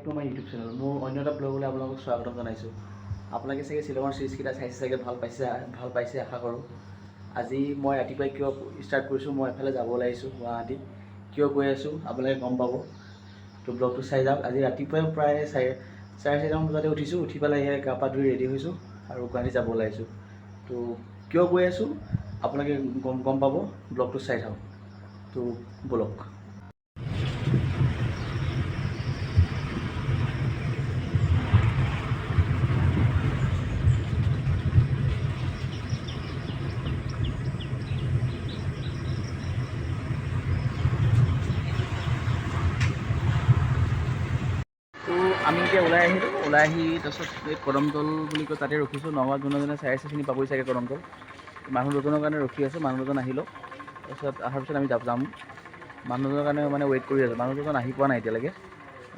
Back to my YouTube channel. মোৰ অন্য এটা ব্লগলৈ আপোনালোকক স্বাগতম জনাইছোঁ। আপোনালোকে চাগে শ্বিলঙৰ চিৰিজকেইটা চাইছে চাগে, ভাল পাইছে, ভাল পাইছে আশা কৰোঁ। আজি মই ৰাতিপুৱাই কিয় ষ্টাৰ্ট কৰিছোঁ, মই এফালে যাব ওলাইছোঁ গুৱাহাটী। কিয় গৈ আছোঁ আপোনালোকে গম পাব, তো ব্লগটো চাই যাওক। আজি ৰাতিপুৱাই প্ৰায় 4:30মান বজাতে উঠিছোঁ। উঠি পেলাই ইয়াৰ গা পা ধুই ৰেডি হৈছোঁ আৰু গুৱাহাটী যাব ওলাইছোঁ। তো কিয় গৈ আছোঁ আপোনালোকে গম পাব, ব্লগটো চাই থাকক। তো ব'লক। তো আমি এতিয়া ওলাই আহিলোঁ। ওলাই আহি তাৰপিছত এই কদমতল বুলি কয়, তাতে ৰখিছোঁ। নগাঁৱত যোনে যোনে চাই আছে চিনি পাবই চাগে কদমতল। মানুহ দুজনৰ কাৰণে ৰখি আছোঁ। মানুহ দুজন আহি লওক, তাৰপিছত অহাৰ পিছত আমি যাম। মানুহ দুজনৰ কাৰণে মানে ৱেইট কৰি আছোঁ। মানুহ দুজন আহি পোৱা নাই এতিয়ালৈকে।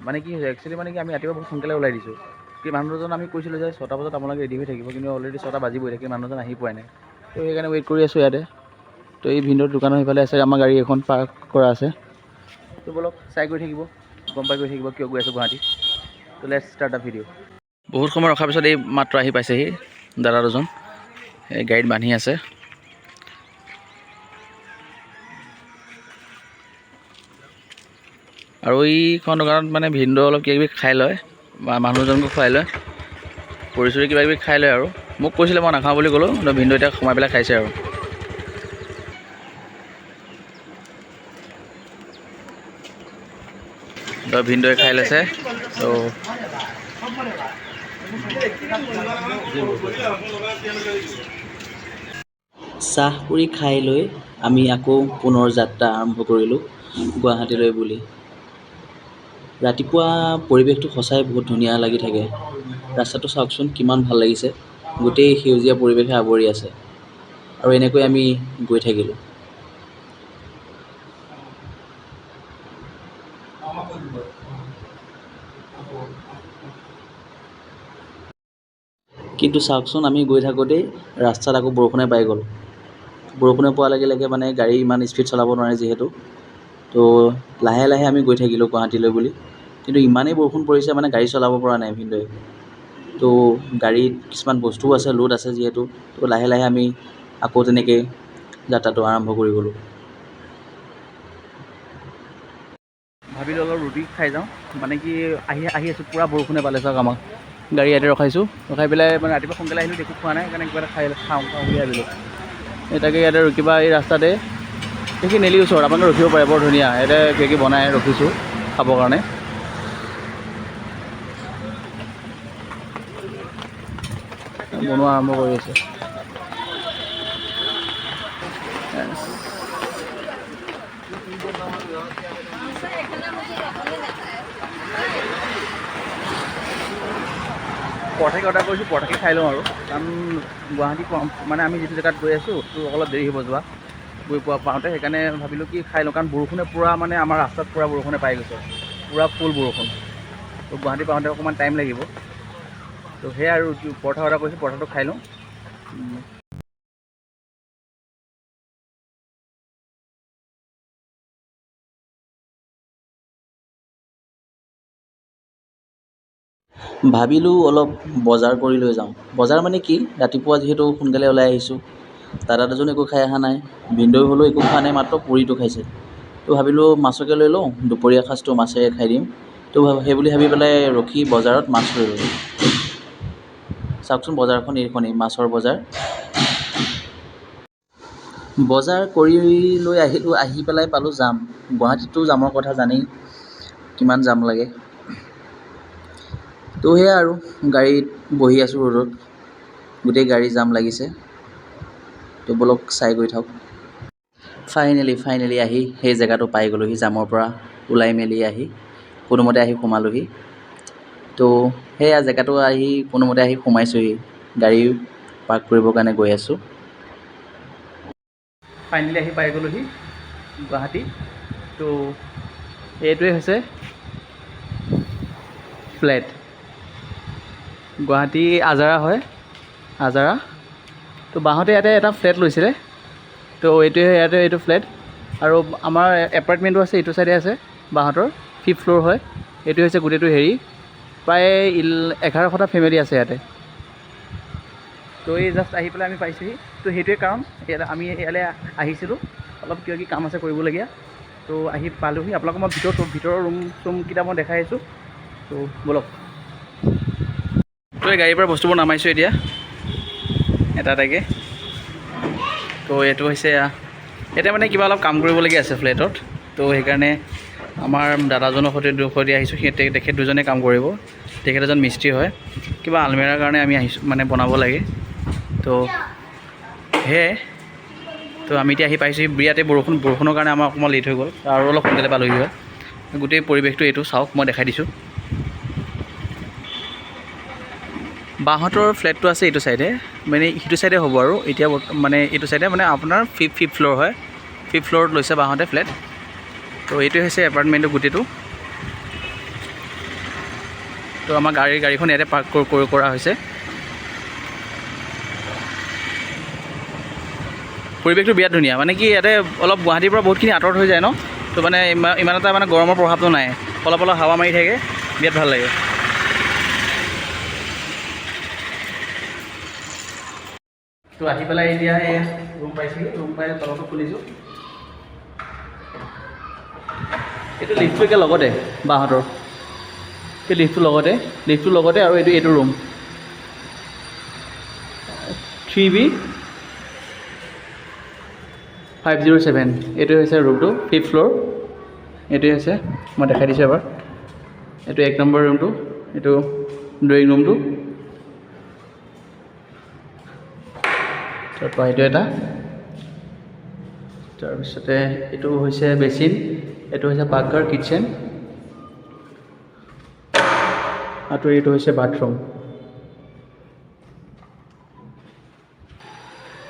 মানে কি হৈছে একচুৱেলি, মানে কি, আমি ৰাতিপুৱা বহুত সোনকালে ওলাই দিছোঁ। কি মানুহ দুজন, আমি কৈছিলোঁ যে 6টা বজাত আপোনালোকে ৰেডি হৈ থাকিব, কিন্তু অলৰেডি 6টা বাজিবই থাকে, মানুহজন আহি পোৱাই নাই। তো সেইকাৰণে ৱেইট কৰি আছোঁ ইয়াতে। তো এই ভিনদেউৰ দোকানৰ সেইফালে আছে, আমাৰ গাড়ী এখন পাৰ্ক কৰা আছে। তো ব'লক, চাই গৈ থাকিব, গম পাই গৈ থাকিব কিয় গৈ আছোঁ গুৱাহাটী। তো let's start the video. বহুত সময় ৰখাৰ পিছত এই মাত্ৰ আহি পাইছেহি দাদা দুজন। এই গাড়ীত বান্ধি আছে। আৰু এইখন দোকানত মানে ভিনদেউ অলপ কিবা কিবি খাই লয় বা মানুহজনকো খুৱাই লয়, পুৰি চুৰি কিবা কিবি খাই লয়। আৰু মোক কৈছিলে, মই নাখাওঁ বুলি ক'লোঁ। কিন্তু ভিনদেউ এতিয়া সোমাই পেলাই খাইছে। আৰু তো ভিনদেউৱে খাই লৈছে। তো চাহ পুৰি খাই লৈ আমি আকৌ পুনৰ যাত্ৰা আৰম্ভ কৰিলোঁ গুৱাহাটীলৈ বুলি। ৰাতিপুৱা পৰিৱেশটো সঁচাই বহুত ধুনীয়া লাগি থাকে। ৰাস্তাটো চাওকচোন, কিমান ভাল লাগিছে। গোটেই সেউজীয়া পৰিৱেশে আৱৰি আছে আৰু এনেকৈ আমি গৈ থাকিলোঁ। কিন্তু চাওকচোন, আমি গৈ থাকোঁতেই ৰাস্তাত আকৌ বৰষুণে পাই গ'ল। বৰষুণে পোৱাৰ লগে লগে মানে গাড়ী ইমান স্পীড চলাব নোৱাৰে যিহেতু, তো লাহে লাহে আমি গৈ থাকিলোঁ গুৱাহাটীলৈ বুলি। কিন্তু ইমানেই বৰষুণ পৰিছে, মানে গাড়ী চলাব পৰা নাই ভিনদেউৱে। তো গাড়ীত কিছুমান বস্তুও আছে, লোড আছে যিহেতু, তো লাহে লাহে আমি আকৌ তেনেকৈ যাত্ৰাটো আৰম্ভ কৰি গ'লোঁ। ভাবিলোঁ অলপ ৰুটি খাই যাওঁ। মানে কি, আহি আহি আছোঁ, পূৰা বৰষুণে পালে। চাওক, আমাক গাড়ী ইয়াতে ৰখাইছোঁ। ৰখাই পেলাই মানে ৰাতিপুৱা সোনকালে আহিলোঁ, একো খোৱা নাই, সেইকাৰণে কিবা এটা খাই খাওঁ খাওঁ বুলি ভাবিলোঁ। এই তাকে ইয়াতে কিবা এই ৰাস্তাতে সেইখিনি নেলি ওচৰত আপোনালোকে ৰখিব পাৰে, বৰ ধুনীয়া। ইয়াতে কিবা কিবি বনাই ৰখিছোঁ খাবৰ কাৰণে। বনোৱা আৰম্ভ কৰি আছে। পৰঠাকে অৰ্ডাৰ কৰিছোঁ, পৰঠাকে খাই লওঁ আৰু, কাৰণ গুৱাহাটী মানে আমি যিটো জেগাত গৈ আছোঁ, তো অলপ দেৰি হ'ব যোৱা গৈ পোৱা পাওঁতে। সেইকাৰণে ভাবিলোঁ কি খাই লওঁ, কাৰণ বৰষুণে পূৰা মানে আমাৰ ৰাস্তাত পূৰা বৰষুণে পাই গৈছে, পূৰা ফুল বৰষুণ। তো গুৱাহাটী পাওঁতে অকণমান টাইম লাগিব। তো সেয়াই আৰু ৰুটি পৰঠা অৰ্ডাৰ কৰিছোঁ, পৰঠাটো খাই লওঁ। ভাবিলোঁ অলপ বজাৰ কৰি লৈ যাওঁ। বজাৰ মানে কি, ৰাতিপুৱা যিহেতু সোনকালে ওলাই আহিছোঁ, দাদা দুজন একো খাই অহা নাই, ভিনদেউ হ'লেও একো খোৱা নাই, মাত্ৰ পুৰিটো খাইছে। তো ভাবিলোঁ মাছকে লৈ লওঁ, দুপৰীয়া সাঁজটো মাছেৰে খাই দিম। তো সেই বুলি ভাবি পেলাই ৰখি বজাৰত মাছ লৈ ল'লোঁ। চাওকচোন বজাৰখন, এইখনেই মাছৰ বজাৰ। বজাৰ কৰি লৈ আহিলোঁ। আহি পেলাই পালোঁ জাম। গুৱাহাটীততো জামৰ কথা জানেই, কিমান জাম লাগে। তো সেয়াই আৰু গাড়ীত বহি আছোঁ ৰ'দত, গোটেই গাড়ী জাম লাগিছে। তো ব'লক, চাই গৈ থাকক। ফাইনেলি ফাইনেলি আহি সেই জেগাটো পাই গ'লোহি। জামৰ পৰা ওলাই মেলি আহি কোনোমতে আহি সোমালোহি। তো সেয়া জেগাটো আহি কোনোমতে আহি সোমাইছোহি। গাড়ী পাৰ্ক কৰিবৰ কাৰণে গৈ আছোঁ। ফাইনেলি আহি পাই গ'লোহি গুৱাহাটী। তো এইটোৱে হৈছে ফ্লেট। গুৱাহাটী আজাৰা হয়, আজাৰা। তো বাহঁতে ইয়াতে এটা ফ্লেট লৈছিলে। তো এইটোৱে ইয়াতে এইটো ফ্লেট আৰু আমাৰ এপাৰ্টমেণ্টো আছে, এইটো চাইডে আছে বাহঁতৰ, ফিফ্থ ফ্ল'ৰ হয়। এইটো হৈছে গোটেইটো হেৰি। প্ৰায় 1100টা ফেমিলি আছে ইয়াতে। তো এই জাষ্ট আহি পেলাই আমি পাইছোঁহি। তো সেইটোৱে কাৰণ ইয়াতে আমি ইয়ালৈ আহিছিলোঁ, অলপ কিবা কিবি কাম আছে কৰিবলগীয়া। তো আহি পালোহি। আপোনালোকক মই ভিতৰৰ ৰুম চুমকেইটা মই দেখাই আছোঁ, তো ব'লক। তো এই গাড়ীৰ পৰা বস্তুবোৰ নামাইছোঁ এতিয়া এটা এটাকৈ। তো এইটো হৈছে এতিয়া মানে কিবা অলপ কাম কৰিবলগীয়া আছে ফ্লেটত, তো সেইকাৰণে আমাৰ দাদাজনৰ সৈতে আহিছোঁ। সিহঁতে তেখেত দুজনে কাম কৰিব, তেখেত এজন মিস্ত্ৰী হয়। কিবা আলমেৰাৰ কাৰণে আমি আহিছোঁ, মানে বনাব লাগে। তো সেয়াই, তো আমি এতিয়া আহি পাইছোঁহি। বিৰাটেই বৰষুণৰ কাৰণে আমাৰ অকণমান লেট হৈ গ'ল, আৰু অলপ সোনকালে পালোহি হয়। গোটেই পৰিৱেশটো এইটো চাওক, মই দেখাই দিছোঁ। বাহঁতৰ ফ্লেটটো আছে এইটো ছাইডে, মানে সিটো ছাইডে হ'ব আৰু এতিয়া মানে এইটো ছাইডে মানে আপোনাৰ ফিফ্থ ফ্ল'ৰ হয়, ফিফ্থ ফ্ল'ৰত লৈছে বাহঁতে ফ্লেট। তো এইটোৱে হৈছে এপাৰ্টমেণ্টটো গোটেইটো। তো আমাৰ গাড়ীখন ইয়াতে পাৰ্ক কৰা হৈছে। পৰিৱেশটো বিৰাট ধুনীয়া, মানে কি ইয়াতে অলপ গুৱাহাটীৰ পৰা বহুতখিনি আঁতৰত হৈ যায় ন, তো মানে ইমান এটা মানে গৰমৰ প্ৰভাৱটো নাই, অলপ অলপ হাৱা মাৰি থাকে, বিৰাট ভাল লাগে। তো আহি পেলাই এতিয়া এই ৰুম পাইছোঁহি, ৰুম পাই তলতো খুলিছোঁ। এইটো লিফ্টটো একে লগতে বাহঁতৰ, এই লিফ্টটোৰ লগতে আৰু এইটো ৰুম 3B 507, এইটোৱে হৈছে ৰুমটো, ফিফ্থ ফ্ল'ৰ। এইটোৱে হৈছে, মই দেখাই দিছোঁ এবাৰ। এইটো 1 নম্বৰ ৰুমটো, এইটো ড্ৰয়িং ৰুমটো, তাৰপৰা এইটো এটা, তাৰপিছতে এইটো হৈছে বেচিন, এইটো হৈছে পাকঘৰ, কিটচেন, আৰু এইটো হৈছে বাথৰুম।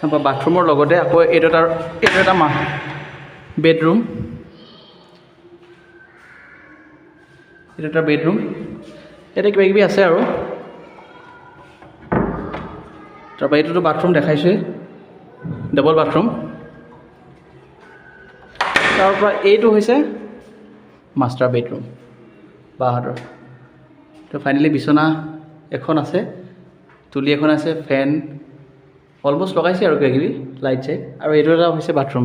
তাৰপৰা বাথৰুমৰ লগতে আকৌ এইটো এটা বেডৰুম, এইটো এটা বেডৰুম। ইয়াতে কিবা কিবি আছে আৰু। তাৰপৰা এইটোতো বাথৰুম দেখাইছোঁৱেই, ডাবল বাথৰুম। তাৰপৰা এইটো হৈছে মাষ্টাৰ বেডৰুম বাহঁতৰ। তো ফাইনেলি বিচনা এখন আছে, তুলি এখন আছে, ফেন অলমষ্ট লগাইছে আৰু কিবা কিবি লাইট চাইট। আৰু এইটো এটা হৈছে বাথৰুম।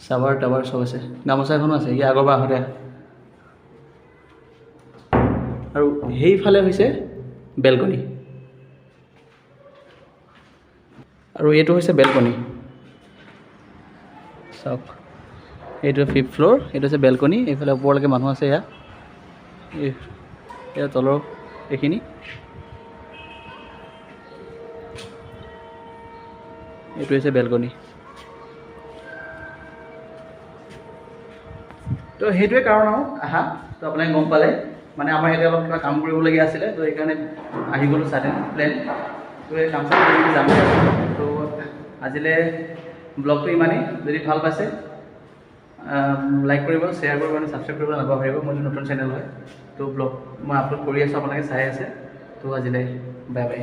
চাবাৰ টাবাৰ চব আছে, গামোচা এখনো আছে ইয়াৰ আগৰ বাহঁতে। আৰু সেইফালে হৈছে বেলকনি, আৰু এইটো হৈছে বেলকনি। চাওক, এইটো ফিফ্থ ফ্ল'ৰ, এইটো হৈছে বেলকনি। এইফালে ওপৰলৈকে মানুহ আছে, এয়া তলৰ এইখিনি। এইটো হৈছে বেলকনি। তো সেইটোৱে কাৰণ আৰু আহা, তো আপোনালোকে গম পালে মানে আমাৰ ইয়াতে অলপ কিবা কাম কৰিবলগীয়া আছিলে, তো সেইকাৰণে আহি গ'লোঁ ছাডেন প্লেন। তো এই কাম চাম কৰি যাম। তো আজিলৈ ব্লগটো ইমানেই। যদি ভাল পাইছে লাইক কৰিব, শ্বেয়াৰ কৰিব আৰু ছাবস্ক্ৰাইব কৰিব নাপাহৰিব। মোৰ নতুন চেনেল হয়, তো ব্লগ মই আপলোড কৰি আছোঁ, আপোনালোকে চাই আছে। তো আজিলৈ বাই বাই।